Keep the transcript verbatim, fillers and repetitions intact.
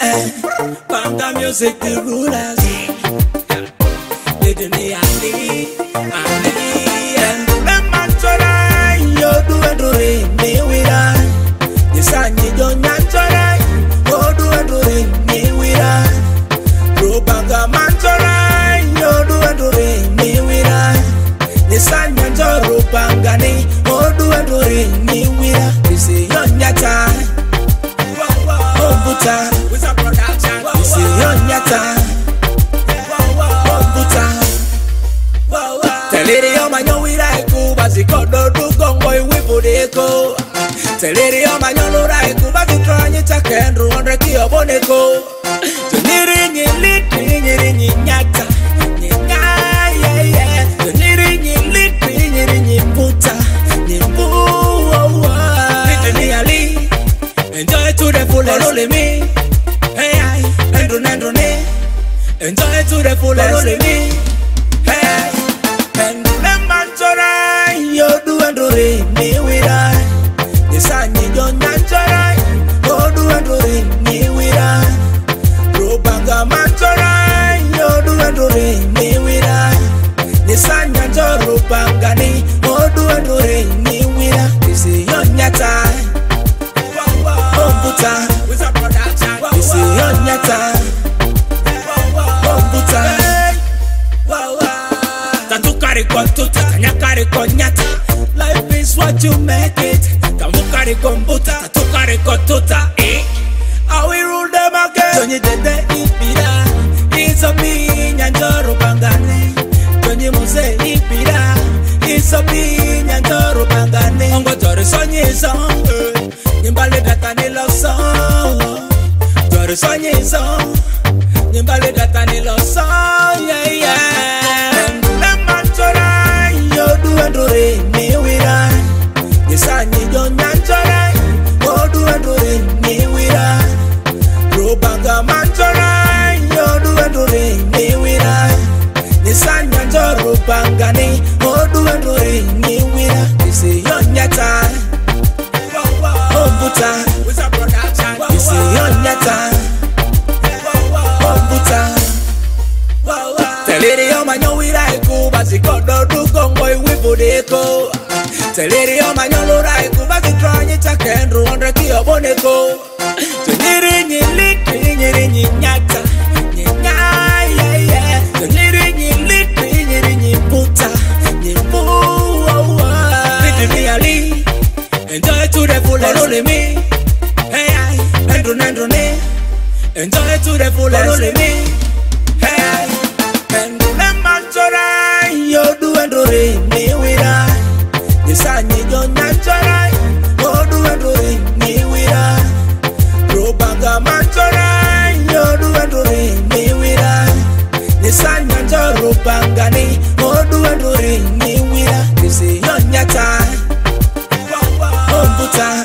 Panga music, the rulers. Lady ni ali, ali. And the man try, you do and do it, me with I. The sun you don't try, you do and do it, me with I. Rubanga man try, you do and do it, me with I. The sun you do rubanga ni, you do and do it, me with I. This is your nyata. Ombuta. This is your nyata. Ombuta. Tɛliri yɔ ma nyɔ wira iku basi kɔdɔ du gɔngɔ iwi budeko. Tɛliri yɔ ma nyɔ lura iku basi trɔ nyi takɛn ruɔn rɛ ki ɔboneko. Tɛliri nyi lit nyi nyiri nyi nyata. Nyi nya yɛ yɛ. Tɛliri nyi lit nyi nyiri nyi buta. Nyi bu wɔ wɔ. Lit nyi ali. Enjoy to the fullest. Follow me. Hey, I. Enjoy to the fullest. Follow me. Hey, I. And the man try, you do and do it, me with I. The sun you don't try, you do and do it, me with I. Rubanga man try, you do and do it, me with I. The sun you do rubanga ni, you do and do it, me with I. This is your nyata. Ombuta. This is your nyata. Ombuta. Tatukari kɔ tuta, tanyakari kɔ nyata. Life is what you make it. Tamukari kɔ mbuta, tatukari kɔ tuta, eh. I will rule them again. Tony Dede Ipira, Isopi Nyanjoro Bangane. Tony Muse Ipira, Isopi Nyanjoro Bangane. Ongo Tori Sonyi Song, eh. Nyimbali data ni lɔ sɔŋ. Jɔri sɔŋ nyi sɔŋ. Nyimbali data ni lɔ sɔŋ, yeah, yeah. Ɛn lɛ man jɔra, yo du ɛn duri ni wira. Nyi sa nyi jɔ nyan jɔra, yo du ɛn duri ni wira. Rubanga man jɔra, yo du ɛn duri ni wira. Nyi sa nyan jɔ rubanga ni, yo du ɛn duri ni wira. Isi yɔ nyata. Ombuta. Isi yɔ nyata. Ombuta. Tɛliri yɔ ma nyɔ wira iku basi kɔdɔ du kɔngɔ iwi budeko. Tɛliri yɔ ma nyɔ lura iku basi trɔ nyi takɛn ruɔn rɛ ki ɔboneko. Tɛliri nyi lit, tɛliri nyi nyata. Nyi nya, yeah, yeah. Tɛliri nyi lit, tɛliri nyi buta. Nyi bu, oh, oh. Lit ni ali. Enjoy to the fullest. Follow me. Hey, I. Andrew, Andrew, ne. Enjoy to the fullest. Follow me. Hey, I. Andrew, ne man jɔra, yo du Andrew, ni wira. Nyi sa nyi jɔ nyan jɔra, yo du Andrew, ni wira. Rubanga man jɔra, yo du Andrew, ni wira. Nyi sa nyan jɔ rubanga ni, yo du Andrew, ni wira. Isi yɔ nyata. Ombuta.